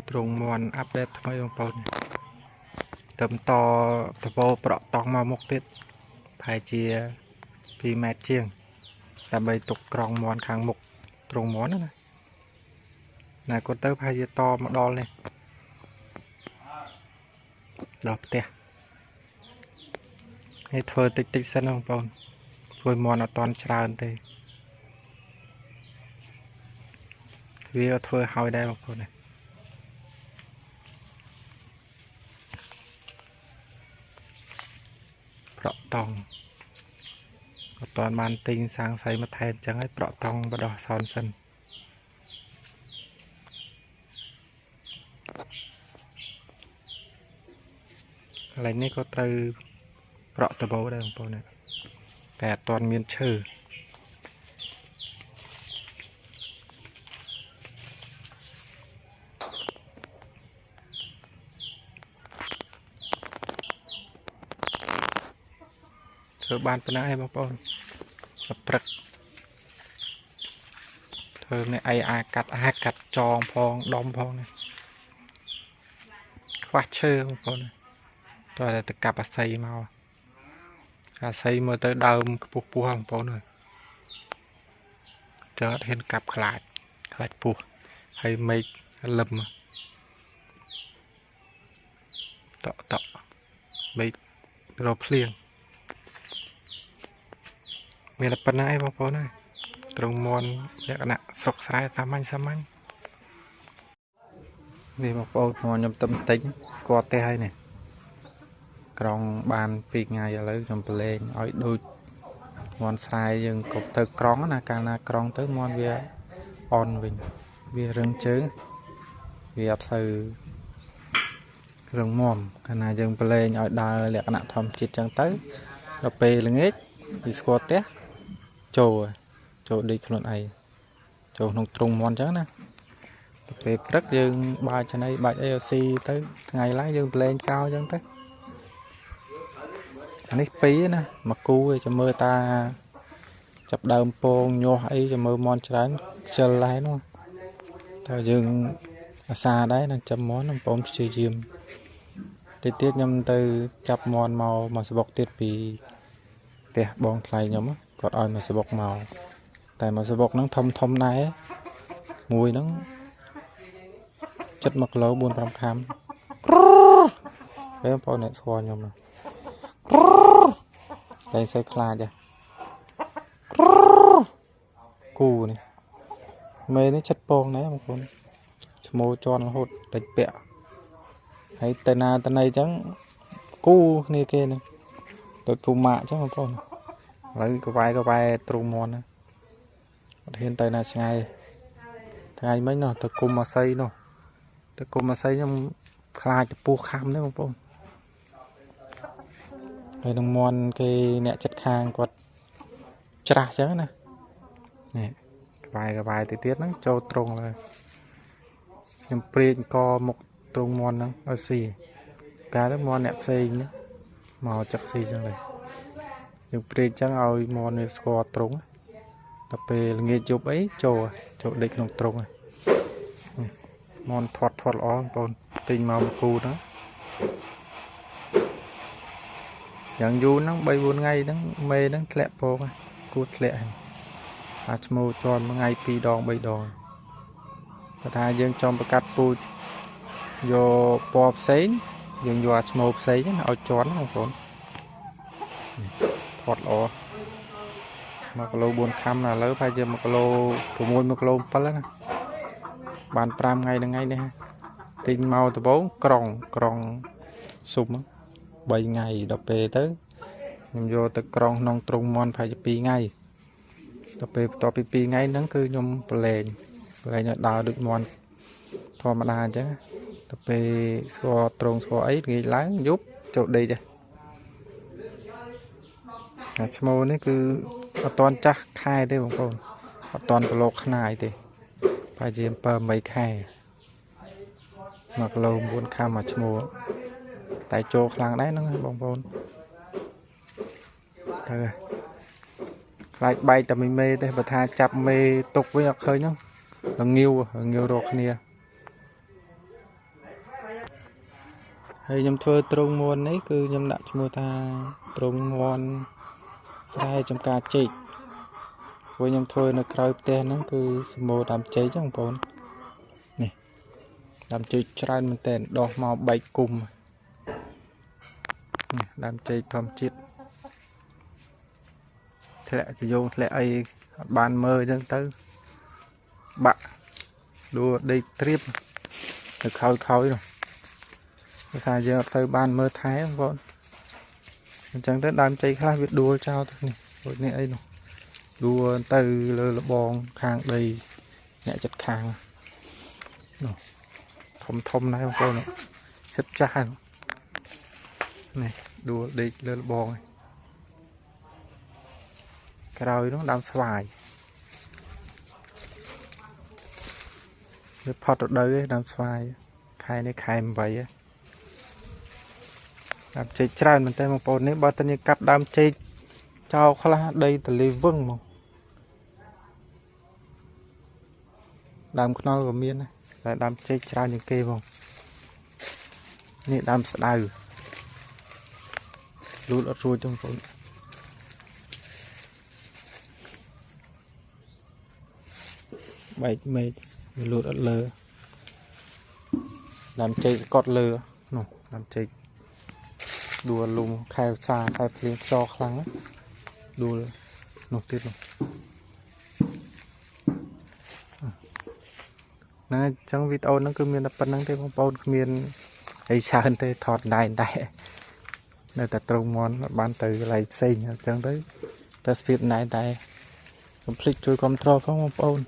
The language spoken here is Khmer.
ទ្រង់មន់អាប់ដេតថ្មីបងប្អូនទៅបន្តតបោប្រក់តង់មកមុខទៀតប្រហែលជា2ម៉ែត្រជាងដើម្បីទុកក្រងមន់ខាងមុខទ្រង់មន់ណាណាគាត់ទៅប្រហែលជាតមកដល់នេះដល់ផ្ទះហើយធ្វើតិចតិចសិនបងប្អូនធ្វើមន់អត់តន់ច្រើនទេវាធ្វើហើយដែរបងប្អូនណាប្រក់តង់អត់តាន់បានទិញសាងសីមកថែមចឹងហើយប្រក់តង់បដោះសនសិនកន្លែងនេះក៏ត្រូវប្រក់ដបោដែរបងប្អូនតែអត់ទាន់មានឈើធ្វើបានប៉ុណ្ណាឯងបងប្អូនព្រឹកធ្វើនេះអីអាកាត់អាកាត់ចងផងដុំផងនេះខ្វះឈើបងប្អូនតើតែទៅកាប់អាស័យមកអាស័យមើលទៅដើមខ្ពស់ពោះបងប្អូនអើយចើអត់ហ៊ានកាប់ខ្លាចខ្លាចពោះហើយមេឃលឹមតក់តក់មេឃរភ្លៀងមានតែប៉ុណ្ណាឯងបងប្អូនអើយត្រង់មន់លក្ខណៈស្រុកស្រែសាមញ្ញសាមញ្ញនេះបងប្អូនខ្ញុំទៅបន្តិចស្គាល់ផ្ទះហើយនេះក្រងបាន2ថ្ងៃឥឡូវខ្ញុំប្រឡែងឲ្យដូចមន់ស្រែយើងក៏ទៅក្រងណាកាលណាក្រងទៅមន់វាអន់វិញវារឹងជើងវាអត់សូវរឹងមាំកាលណាយើងប្រឡែងឲ្យដើរលក្ខណៈធម្មជាតិចឹងទៅដល់ពេលល្ងាចវាស្គាល់ផ្ទះចូលចូលដេកខ្លួនឯងចូលក្នុងទ្រុងមន់ចឹងណាទៅពេលព្រឹកយើងបាច់ចំណីបាច់អីឲ្យស៊ីទៅថ្ងៃឡើងយើងប្រឡែងចោលចឹងទៅអានេះពីរណាមកគូឯងចាំមើលតាចាប់ដើមពងញាស់អីចាំមើលមន់ច្រើនខ្ជិលដែរនោះតើយើងអាសាដែរនឹងចាំមន់បងប្អូនព្យាយាមតិចទៀតខ្ញុំទៅចាប់មន់មកមកសបុកទៀតពីផ្ទះបងថ្លៃខ្ញុំគាត់ឲ្យមកសបុកមកតែមកសបុកហ្នឹងធំធំដែរមួយហ្នឹងចិត្ត1គីឡូ4 5ខាំពេលបងប្អូនអ្នកស្គាល់ខ្ញុំណាតែសូវខ្លាចដែរគូនេះមេនេះចិត្តពងដែរបងប្អូនឈ្មោះជន់រហូតតិចពាក់ហើយទៅណាទៅណីចឹងគូគ្នាគេនេះដូចពូម៉ាក់ចឹងបងប្អូនឥឡូវកវ៉ែកវ៉ែទ្រូងមន់ណាអត់ហ៊ានទៅណាឆ្ងាយថ្ងៃមិញនោះទៅគុំអាស័យនោះទៅគុំអាស័យខ្ញុំខ្លាចទៅពោះខំទេបងប្អូនហើយនឹងមន់គេអ្នកចិត្តខាងគាត់ច្រាស់ចឹងណានេះក្បែរក្បែរទៅទៀតហ្នឹងចូលត្រង់ហើយខ្ញុំព្រាចកមុខត្រង់មន់ហ្នឹងឲ្យស៊ីកាលទៅមន់អ្នកផ្សេងមកចឹកស៊ីចឹងเลยយើងព្រាចចឹងឲ្យមន់វាស្គាល់ត្រង់ដល់ពេលល្ងាចយប់អីចូលចូលដេកក្នុងត្រង់ហើយមន់ធាត់ធាត់ល្អបងប្អូនទិញមកមួយគូហ្នឹងយ៉ាងយូរហ្នឹង3 4ថ្ងៃហ្នឹងមេហ្នឹងធ្លាក់ពងគូធ្លាក់ហើយអាឈ្មោះជន់មួយថ្ងៃ2ដង3ដងគាត់ថាយើងចង់ប្រកាត់ពូជយកពណ៌ផ្សេងយើងយកអាឈ្មោះផ្សេងឲ្យជន់បងប្អូនធាត់ល្អ1គីឡូ4ខាំណាឥឡូវប្រហែលជា1គីឡូ6 1គីឡូ7ណាបាន5ថ្ងៃហ្នឹងថ្ងៃនេះទិញមកដំបូងក្រងក្រងស៊ុំ3ថ្ងៃដល់ពេលទៅខ្ញុំយកទៅក្រងក្នុងទ្រុងមន់ប្រហែលជា2ថ្ងៃដល់ពេលបន្ទាប់ពី2ថ្ងៃហ្នឹងគឺខ្ញុំប្រឡែងប្រឡែងឲ្យដើរដូចមន់ធម្មតាអញ្ចឹងដល់ពេលស្គាល់ទ្រុងស្គាល់អីងាយឡើងយប់ចូលដេកដែរអាឈ្មោះនេះគឺអត់តន់ចាស់ខែទេបងប្អូនអត់តន់ប្រឡូកខ្នាយទេប្រហែលជា7 8ខែ1គីឡូ9ខាំអាឈ្មោះតែចូលខ្លាំងដែរហ្នឹងបងប្អូនទៅខ្លាចបែកតែមីមេទេបើថាចាប់មេទុកវិញអត់ឃើញហ្នឹងងាវងាវរកគ្នា ហើយខ្ញុំធ្វើទ្រុងមាន់នេះគឺខ្ញុំដាក់ឈ្មោះថាទ្រុងមាន់ស្រែចំការចេកព្រោះខ្ញុំធ្វើនៅក្រោយផ្ទះហ្នឹងគឺសម្បូរដើមចេកហ្នឹងបងប្អូននេះដើមចេកច្រើនមែនទែនដោះមកបែកគុំនេះដើមចេកធម្មជាតិធ្លាក់កយោងធ្លាក់អីអត់បានមើលអញ្ចឹងទៅបាក់ដួលដេកត្រៀបទៅខោយៗនោះព្រោះថាយើងអត់ទៅបានមើលថែបងប្អូនអញ្ចឹងទៅដើមចេកខ្លះវាដួលចោលទៅនេះដូចនេះអីនោះដួលទៅលើលបងខាងដីអ្នកចិត្តខាងនោះធំធំណាស់បងប្អូនចិត្តចាស់ហើយនេះដួលដេកលើលបងក្រោយនោះដើមស្វាយវាផុតរដូវឯងដើមស្វាយខែនេះខែ8ឯងដើមចេកច្រើនមែនតើបងប្អូននេះបើតើនេះកាប់ដើមចេកចោលខ្លះដីទលីវឹងមកដើមខ្នុរក៏មានដែរតែដើមចេកច្រើនជាងគេបងនេះដើមស្ដៅលូតអត់រួចទេបងប្អូនបែកមេឃវាលូតអត់លើដើមចេកស្កត់លើនោះដើមចេកដួលលុំខែផ្សារខែភ្លៀងខ្យល់ខ្លាំងដួលនោះទៀតនោះហ្នឹងអញ្ចឹងវីដេអូហ្នឹងគឺមានតែប៉ុណ្្នឹងទេបងប្អូនគ្មានអីច្រើនទេថតដែរតែនៅតែត្រង់មន់បានទៅកន្លែងផ្សេងអញ្ចឹងទៅតែស្ពីតដែរតែកុំភ្លេចជួយគ្រប់គ្រងផងបងប្អូន